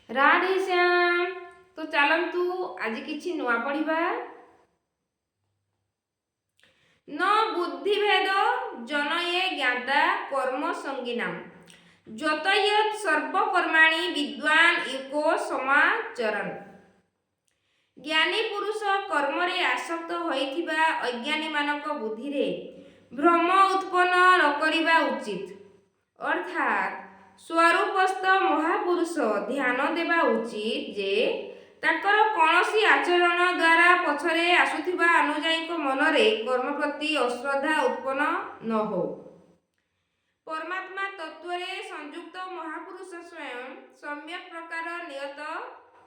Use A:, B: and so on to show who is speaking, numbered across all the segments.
A: ରାଧେ ଶ୍ୟାମ। ତ ଚାଲନ୍ତୁ, ଆଜି କିଛି ନୂଆ ପଢ଼ିବା। ନ ବୁଦ୍ଧିଭେଦ ଜନୟେ ଜ୍ଞାତା କର୍ମ ସଙ୍ଗିନାମ ଯତୟତ୍ ସର୍ବକର୍ମାଣି ବିଦ୍ୱାନ ୟୁକୋ ସମାଚରନ୍। ଜ୍ଞାନୀ ପୁରୁଷ କର୍ମରେ ଆସକ୍ତ ହୋଇଥିବା ଅଜ୍ଞାନୀମାନଙ୍କ ବୁଦ୍ଧିରେ ଭ୍ରମ ଉତ୍ପନ୍ନ ନ କରିବା ଉଚିତ। ଅର୍ଥାତ୍ ସ୍ୱରୂପସ୍ଥ ମହାପୁରୁଷ ଧ୍ୟାନ ଦେବା ଉଚିତ ଯେ ତାଙ୍କର କୌଣସି ଆଚରଣ ଦ୍ୱାରା ପଛରେ ଆସୁଥିବା ଅନୁଯାୟୀଙ୍କ ମନରେ କର୍ମ ପ୍ରତି ଅଶ୍ରଦ୍ଧା ଉତ୍ପନ୍ନ ନ ହଉ। ପରମାତ୍ମା ତତ୍ତ୍ୱରେ ସଂଯୁକ୍ତ ମହାପୁରୁଷ ସ୍ୱୟଂ ସମ୍ୟକ ପ୍ରକାର ନିୟତ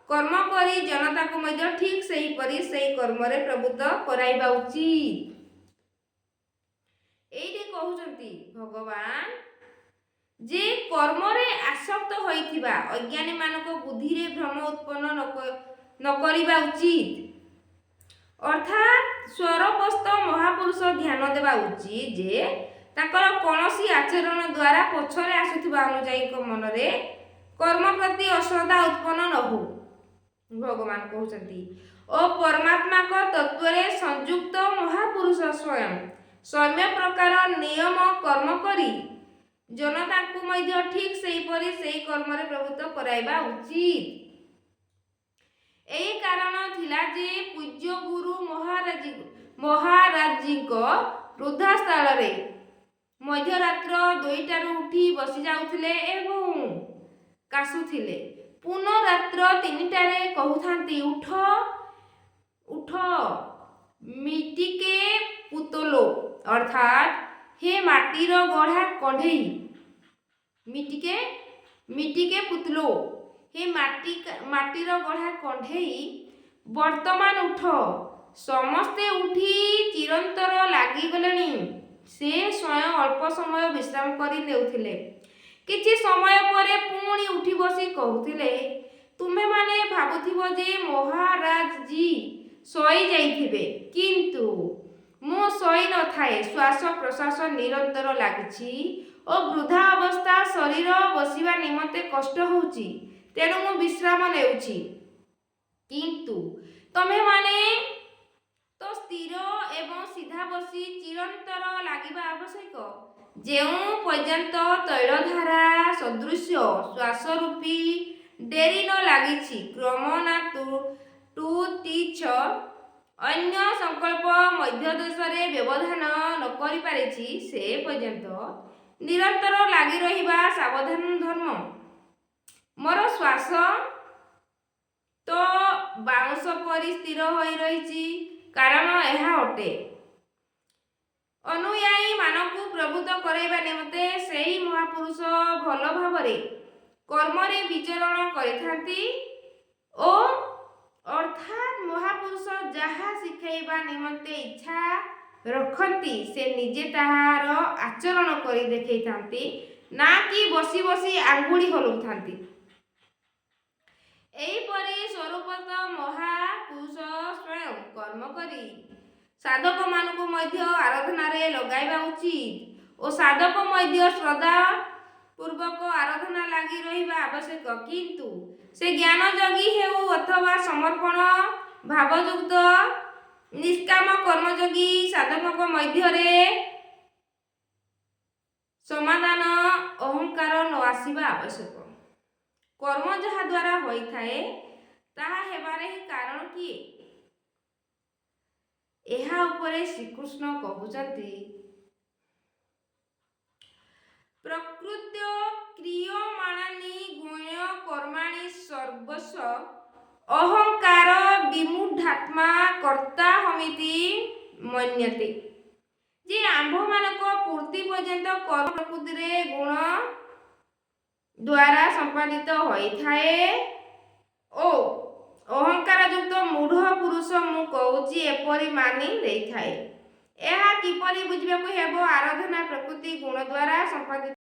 A: କର୍ମ କରି ଜନତାକୁ ମଧ୍ୟ ଠିକ୍ ସେହିପରି ସେହି କର୍ମରେ ପ୍ରବୃତ୍ତ କରାଇବା ଉଚିତ। ଏଇଠି କହୁଛନ୍ତି ଭଗବାନ ଯେ କର୍ମରେ ଆସକ୍ତ ହୋଇଥିବା ଅଜ୍ଞାନୀମାନଙ୍କ ବୁଦ୍ଧିରେ ଭ୍ରମ ଉତ୍ପନ୍ନ ନ କରିବା ଉଚିତ। ଅର୍ଥାତ୍ ସ୍ୱରୂପସ୍ଥ ମହାପୁରୁଷ ଧ୍ୟାନ ଦେବା ଉଚିତ ଯେ ତାଙ୍କର କୌଣସି ଆଚରଣ ଦ୍ୱାରା ପଛରେ ଆସୁଥିବା ଅନୁଯାୟୀଙ୍କ ମନରେ କର୍ମ ପ୍ରତି ଅଶ୍ରଦ୍ଧା ଉତ୍ପନ୍ନ ନ ହଉ। ଭଗବାନ କହୁଛନ୍ତି ଓ ପରମାତ୍ମାଙ୍କ ତତ୍ତ୍ୱରେ ସଂଯୁକ୍ତ ମହାପୁରୁଷ ସ୍ୱୟଂ ସମ୍ୟ ପ୍ରକାର ନିୟମ କର୍ମ କରି ଜନତାଙ୍କୁ ମଧ୍ୟ ଠିକ୍ ସେହିପରି ସେହି କର୍ମରେ ପ୍ରବୃତ୍ତ କରାଇବା ଉଚିତ। ଏହି କାରଣ ଥିଲା ଯେ ପୂଜ୍ୟ ଗୁରୁ ମହାରାଜଜୀଙ୍କ ବୃଦ୍ଧାସ୍ଥଳରେ ମଧ୍ୟରାତ୍ର 2ଟାରୁ ଉଠି ବସି ଯାଉଥିଲେ ଏବଂ କାଶୁଥିଲେ। ପୁନଃ ରାତ୍ର 3ଟାରେ କହୁଥାନ୍ତି, "ଉଠ, ଉଠ, ମିଟିକେ ପୁତଲୋ।" ଅର୍ଥାତ୍ ହେ ମାଟିର ଗଢ଼ା କଣ୍ଢେଇ। ମିଟିକେ ପୁତଲୋ, ହେ ମାଟିର ଗଢ଼ା କଣ୍ଢେଇ, ବର୍ତ୍ତମାନ ଉଠ। ସମସ୍ତେ ଉଠି ଚିରନ୍ତର ଲାଗିଗଲେଣି। ସେ ସ୍ୱୟଂ ଅଳ୍ପ ସମୟ ବିଶ୍ରାମ କରି ନେଉଥିଲେ। କିଛି ସମୟ ପରେ ପୁଣି ଉଠି ବସି କହୁଥିଲେ, "ତୁମେମାନେ ଭାବୁଥିବ ଯେ ମହାରାଜଜୀ ଶୋଇ ଯାଇଥିବେ, କିନ୍ତୁ ମୁଁ ଶୋଇ ନଥାଏ। ଶ୍ୱାସ ପ୍ରଶ୍ୱାସ ନିରନ୍ତର ଲାଗିଛି ଓ ବୃଦ୍ଧା ଅବସ୍ଥା ଶରୀର ବସିବା ନିମନ୍ତେ କଷ୍ଟ ହେଉଛି, ତେଣୁ ମୁଁ ବିଶ୍ରାମ ନେଉଛି। କିନ୍ତୁ ତମେମାନେ ତ ସ୍ଥିର ଏବଂ ସିଧା ବସି ଚିରନ୍ତର ଲାଗିବା ଆବଶ୍ୟକ। ଯେଉଁ ପର୍ଯ୍ୟନ୍ତ ତୈଳଧାରା ସଦୃଶ୍ୟ ଶ୍ୱାସରୂପୀ ଡେରି ନ ଲାଗିଛି, କ୍ରମ ନା ତୁଟିଛ, ଅନ୍ୟ ସଂକଳ୍ପ ମଧ୍ୟଦେଶରେ ବ୍ୟବଧାନ ନ କରିପାରିଛି, ସେ ପର୍ଯ୍ୟନ୍ତ ନିରନ୍ତର ଲାଗି ରହିବା ସାବଧାନ ଧର୍ମ। ମୋର ଶ୍ୱାସ ତ ବାଉଁଶ ପରି ସ୍ଥିର ହୋଇ ରହିଛି, କାରଣ ଏହା ଅଟେ।" ଅନୁୟାୟୀମାନଙ୍କୁ ପ୍ରବୃତ୍ତ କରାଇବା ନିମନ୍ତେ ସେହି ମହାପୁରୁଷ ଭଲ ଭାବରେ କର୍ମରେ ବିଚରଣ କରିଥାନ୍ତି ଓ ଅର୍ଥାତ୍ ମହାପୁରୁଷ ଯାହା ଶିଖାଇବା ନିମନ୍ତେ ଇଚ୍ଛା ରଖନ୍ତି, ସେ ନିଜେ ତାହାର ଆଚରଣ କରି ଦେଖାଇଥାନ୍ତି, ନା କି ବସି ବସି ଆଙ୍ଗୁଳି ହଲାଉଥାନ୍ତି। ଏହିପରି ସ୍ୱରୂପସ୍ଥ ମହାପୁରୁଷ ସ୍ୱୟଂ କର୍ମ କରି ସାଧକମାନଙ୍କୁ ମଧ୍ୟ ଆରାଧନାରେ ଲଗାଇବା ଉଚିତ ଓ ସାଧକ ମଧ୍ୟ ଶ୍ରଦ୍ଧା ପୂର୍ବକ ଆରାଧନା ଲାଗି ରହିବା ଆବଶ୍ୟକ। କିନ୍ତୁ ସେ ଜ୍ଞାନଯୋଗୀ ହେଉ ଅଥବା ସମର୍ପଣ ଭାବଯୁକ୍ତ ନିଷ୍କାମ କର୍ମଯୋଗୀ, ସାଧକଙ୍କ ମଧ୍ୟରେ ସମାଧାନ ଅହଙ୍କାର ନ ଆସିବା ଆବଶ୍ୟକ। କର୍ମ ଯାହା ଦ୍ୱାରା ହୋଇଥାଏ, ତାହା ହେବାରେ ହିଁ କାରଣ କିଏ? ଏହା ଉପରେ ଶ୍ରୀକୃଷ୍ଣ କହୁଛନ୍ତି, ପ୍ରକୃତ୍ୟା କ୍ରିୟମାଣାନି ଗୁଣ କର୍ମାଣି ସର୍ବଶ ଅହଙ୍କାର ବିମୂଢ଼ାତ୍ମା କର୍ତ୍ତାହମିତି ମନ୍ୟତେ। ଯେ ଆମ୍ଭମାନଙ୍କ ପୂର୍ତ୍ତି ପର୍ଯ୍ୟନ୍ତ କର୍ମ ପ୍ରକୃତିରେ ଗୁଣ ଦ୍ୱାରା ସମ୍ପାଦିତ ହୋଇଥାଏ ଓ ଅହଙ୍କାରଯୁକ୍ତ ମୂଢ଼ ପୁରୁଷ ମୁଁ କହୁଛି, ଏପରି ମାନି ନେଇଥାଏ। ଏହା କିପରି ବୁଝିବାକୁ ହେବ? ଆରାଧନା ପ୍ରକୃତି ଗୁଣ ଦ୍ୱାରା ସମ୍ପାଦିତ